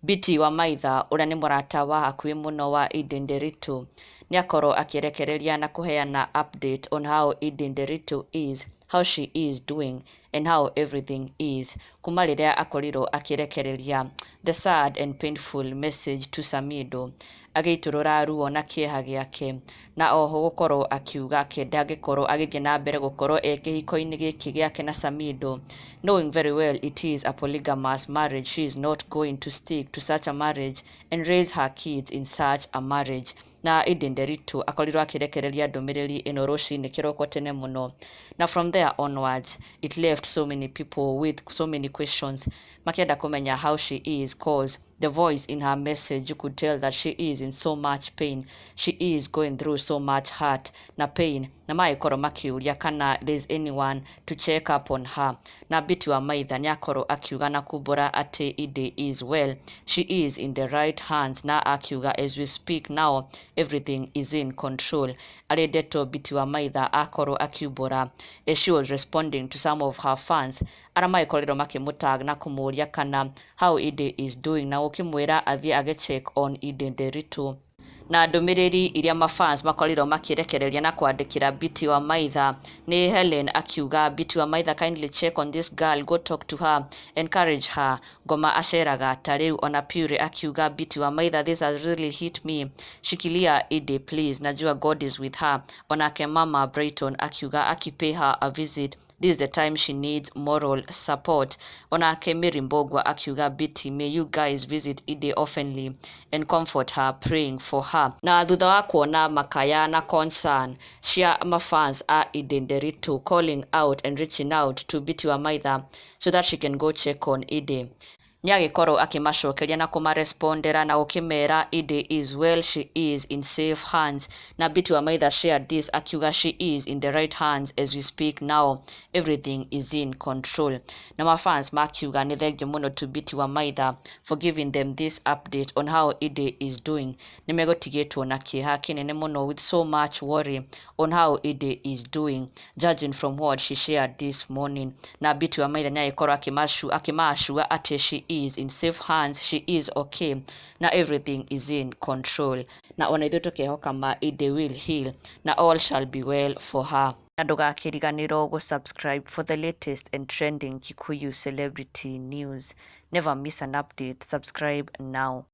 Biti Wamaitha ũrĩa nĩ mũrata wa hakuhĩ mũno wa Edday Nderitu nĩ akorwo akĩrekereria na kũheana update on how Edday Nderitu is, how she is doing and how everything is kuma rĩrĩa akorirwo akĩrekereria the sad and painful message to Samido, agĩitũrũra ruo na kĩeha gĩake, na oho gũkorwo akiuga ake ndangĩkorwo agĩthiĩ na mbere gũkorwo e kĩhiko-inĩ gĩkĩ gĩake na Samido, knowing very well it is a polygamous marriage. She is not going to stick to such a marriage and raise her kids in such a marriage. Na Edday Nderitu akorirwo akĩrekereria ndũmĩrĩri ĩno rũcinĩ kĩroko tene mũno, na from there onwards it left so many people with so many questions, makĩenda kũmenya how she is, 'cause the voice in her message, you could tell that she is in so much pain, she is going through so much hurt na pain, na magĩkorwo makĩũria kana there's anyone to check up on her. Na Biti Wamaitha nĩ akorwo akiuga na kumbũra atĩ Edday is well, she is in the right hands, na akiuga as we speak now everything is in control. Arĩ ndeto Biti Wamaitha akorwo akiumbũra as she was responding to some of her fans arĩa magĩkorirwo makĩmũtag na kũmũria kana how Edday is doing, na gũkĩmwĩra athiĩ agĩcheck on Edday Nderitu. Na ndũmĩrĩri iria mafans makorirwo makĩrekereria na kwandĩkĩra Biti Wamaitha nĩ Helen akiuga, "Biti Wamaitha, kindly check on this girl, go talk to her, encourage her, ngoma aceraga ta rĩu." Ona Pure akiuga, "Biti Wamaitha, this has really hit me, shikilia Edday please, najua God is with her." Onake Mama Brighton akiuga, "Akipay her a visit, this is the time she needs moral support." Onake Mary Mbogwa akiuga, "Biti, may you guys visit Edday oftenly and comfort her, praying for her." Na thutha wa kuona makaya na concern cia mafans a Edday Nderitu calling out and reaching out to Biti Wamaitha so that she can go check on Edday, nĩ agĩkorwo akĩmacokeria na kũmarespondera na gũkĩmera Edday is well, she is in safe hands. Na Biti Wamaitha shared this akiuga, "She is in the right hands as we speak now, everything is in control." Na mafans makiuga nĩ thengiũ mũno to Biti Wamaitha for giving them this update on how Edday is doing. Nĩ megũtigĩtwo na kĩeha kĩnene mũno with so much worry on how Edday is doing, judging from what she shared this morning. Na Biti Wamaitha nĩ agĩkorwo akĩmacua atĩ she is in safe hands, she is okay na everything is in control, na ona ithuĩ tũkehoka ma Edday will heal na all shall be well for her. Na ndũgakĩriganĩrwo gũ-subscribe for the latest and trending Kikuyu celebrity news. Never miss an update. Subscribe now.